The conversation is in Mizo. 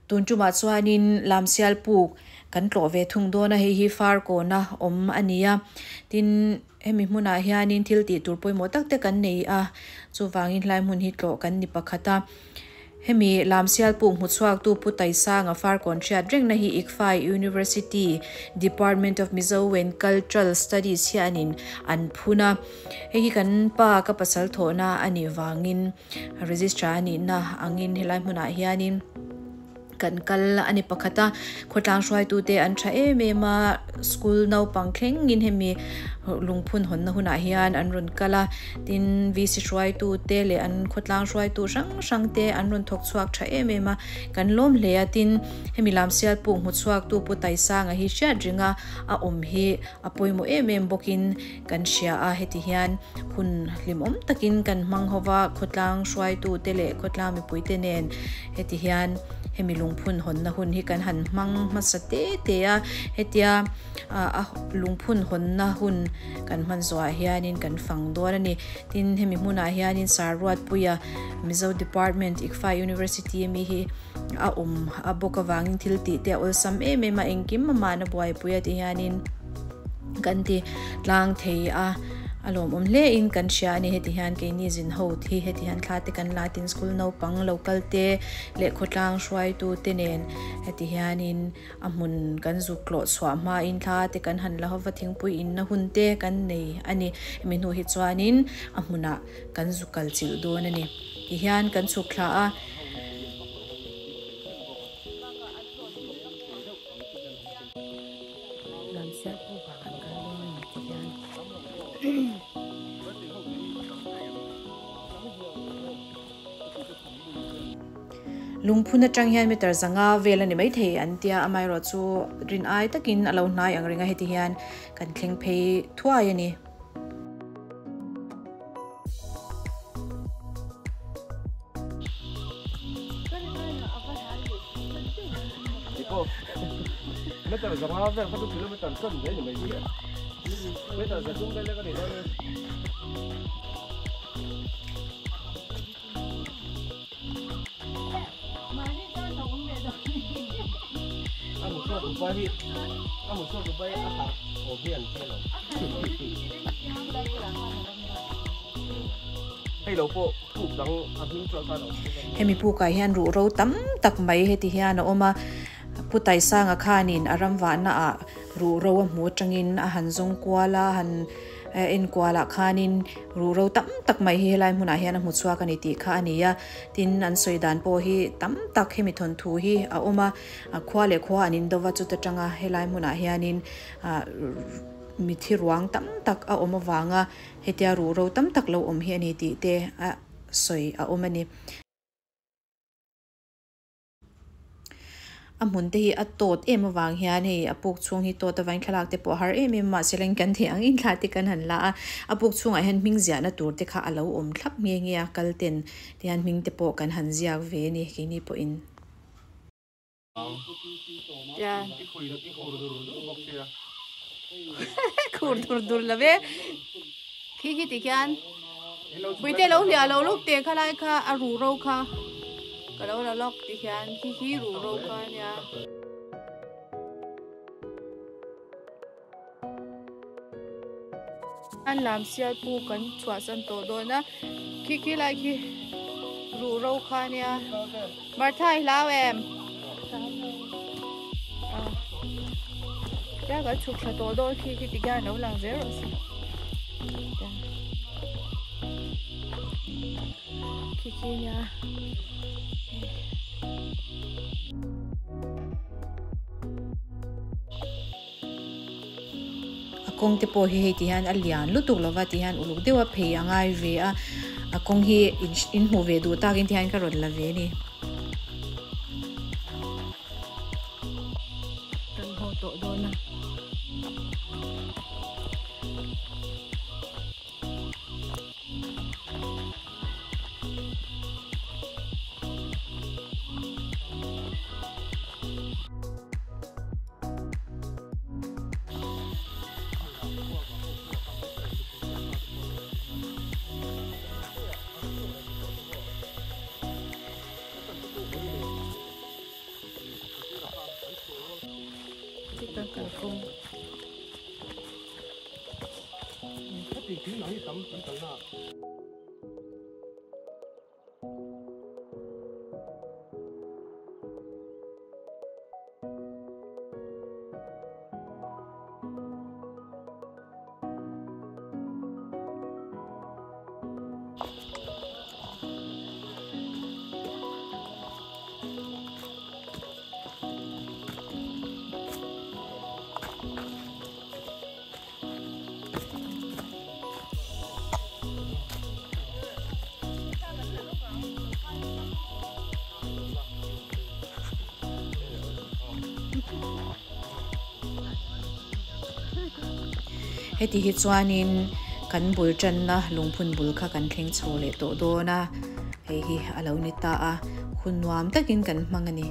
Tun tumah chuanin Lamsial puk kan tlawh ve thung dawn a, hei hi Farkawna awm a ni a. Tin, hemi hmunah hianin thil tih tur pawimawh tak te kan nei a, chuvangin hlai hmun hi tlawh kan ni pakhat a. Hemi Lamsial puk hmuchhuaktu Pu Taisanga Farkawn hriat rengna hi ICFAI University Department of Mizo and Cultural Studies hianin an phun a. Hei hi kan pa ka pasal thawhna a nih vangin Registrar a nihna angin helai hmunah hianin kan kal a ni pakhat a. Khawtlang hruaitute an tha em em a, school naupang thlengin hemi lungphun hawnna hunah hian an rawn kal a, tin VC hruaitute leh an khawtlang hruaitu hrang hrang te an rawn thawk chhuak tha em em a, kan lawm hle a. Tin, hemi Lamsial puk hmu chhuaktu Pu Taisanga hi hriat ringa a awm hi a pawimawh em em bawkin Kan hria a, heti hian hun hlimawm takin kan hmang ho va, khawtlang hruaitute leh khawtlang mipuite nen heti hian hemi lungphun hawnna hun hi kan han hmang hmasa te te a, hetia a lungphun hawnna hun kan hman zawhah hianin kan fang dawn a ni. Tin, hemi hmunah hianin Sarruatpuia Mizo Department ICFAI University ami hi a awm a bawk avangin thil tih te a awlsam em em a, engkim amahna buaipui a ti hianin. Kan ti tlang thei a, a lawmawm hle in kan hria a ni. Heti hian keini zin ho hi heti hian thla te kan la tin school naupang local te leh khawtlang hruaitu te nen heti hianin a hmun kan zuk tlawh chhuah hmain thla te kan han la hova thingpui inna hun te kan nei a ni. Hemi hnu hi chuanin a hmunah kan zuk kal chilh dawn a ni. Tihian kan chhuk thla a. Lungphun atang hian meter zanga vel a ni maithei an tia amaherawh chu rin ai takin a lo hnai ang reng a heti hian kan thleng phei thuai a ni. Hemi pukah hian ruhro tam tak mai heti hian a awm a, Pu Taisanga khanin a ram vahnaah ruhro a hmu atangin a han zawng kual a, han enkualah khanin ruhro tam tak mai hi helai hmunah hian a hmu chhuak a ni tih kha a ni a, tin an sawi dan pawh hi tam tak hemi thawnthu hi a awm a, khua leh khua an indova chuta tanga helai hmunah hianin mithi ruang tam tak a awm avanga hetia ruhro tam tak lo awm hi a ni tih te a sawi a awm a ni. A hmun te hi a tawt em avang hian hei a puk chhung hi tawt avangin thlalak te pawh a har em em a mahse leng kan thei ang in thla te kan han la a a puk chhungah hian hming ziahna tur te kha a lo awm thlap nghe nghe a kal ten tihian hming te pawh kan han ziak ve a ni keini pawhin. Khur dur dur lo ve khi khi ti khian puite lo hliah lo lawk teh kha lai kha a ruh ro kha ka lo la lawk ti hian khi khi ruh ro kha a nia. An lam sial pu kan chhuahsan tawh dawn a khi khi lai khi ruh ro kha a nia Martha i hlau em? Tia kan chhuk thla tawh dawn khi khi tikhian lo lang zel rawh se khi khi nia. A kawng te pawh hi hei ti hian a lian lutuk lova ti hian uluk deuh a phei a ngai ve a a kawng hi in hmuh ve duh takin ti hian ka rawn la ve a ni. Kan haw tawh dawn a. kalkawng. Heti hi chuanin kan bul tanna lungphun bul kha kan thleng chho leh tawh dawn a, hei hi a lo ni ta a, hun nuam takin kan hmang a ni.